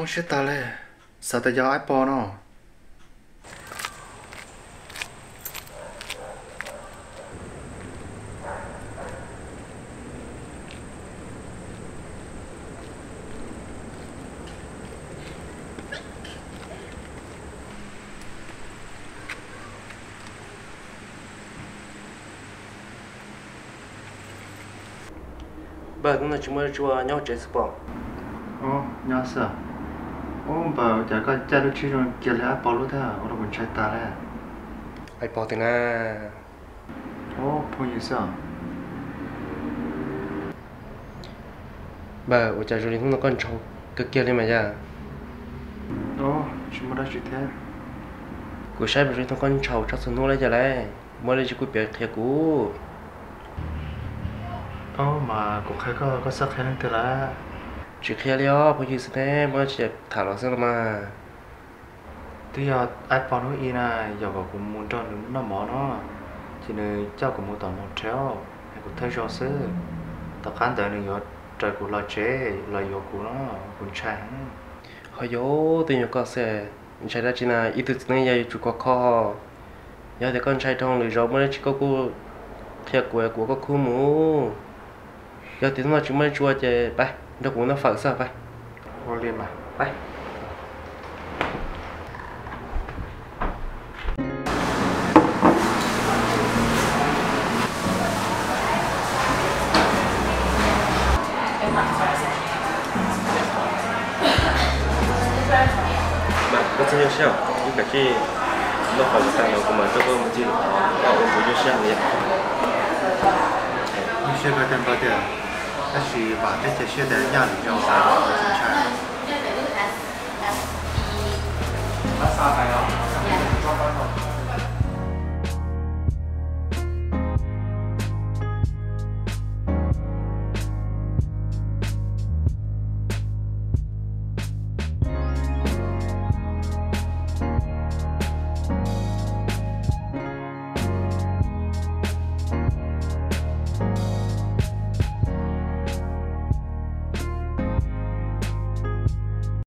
Mob siab tag li, xav tas yog Aib Pog no. Npawg, hnub no tsis muaj dab tsi ua, nyob hauv tsev xwb pob? Nyob xwb. Ub, npawg, ua cas koj caij lub tsheb zoo kiag li Aib Pog lub thiab, ua rau kuv ntshai tag li. Aib Pog twg na? Ub, phooj ywg xwb. Npawg, ua cas zoo li hnub no koj ntshaus kawg kiag li mas yog? Ub, tsis muaj dab tsi thiab. Kuv saib mas zoo li hnub koj ntshaus tshaj txhua hnub li cas lauj, muaj dab tsi kuj piav qhia kuv. Ub, mas kuv qhia koj, koj xav qhia leej twg lawm? Tsis qhia li os, phooj ywg xwb ne, muaj dab tsi tham los xwb los mas. Twb yog Aib Pog hnub ib na, yog kom kuv mus nrog nws noj mov no, ces nws coj kuv mus tom motel, es kuv thawj zaug xwb. Tom qab ntawd nws yuav raws kuv los tsev los yuav kuv no, kuv ntshai heev. Ho yog, twb yog koj xwb, ntshai dab tsi na, ib tug txiv neej yog yuav tsum khov kho. Yog tias koj ntshai dhau lwm zaus muaj dab tsi koj kuj qhia kuv, kuv ua koj khub mus. Yog tias hnub no tsis muaj dab tsi ua ces peb nrog kuv noj fawm xwb peb. Ua li mas peb. Mas koj txhob nyuaj siab, ib kav tsij noj fawm tag no kuv mam coj koj mus ncig lawm, koj ua kuv nyuaj siab li. Nyuaj siab koj tiag npawg tiag, tab sis vam thiab cia siab tias yog lwm zaus kuv tsis ntshai.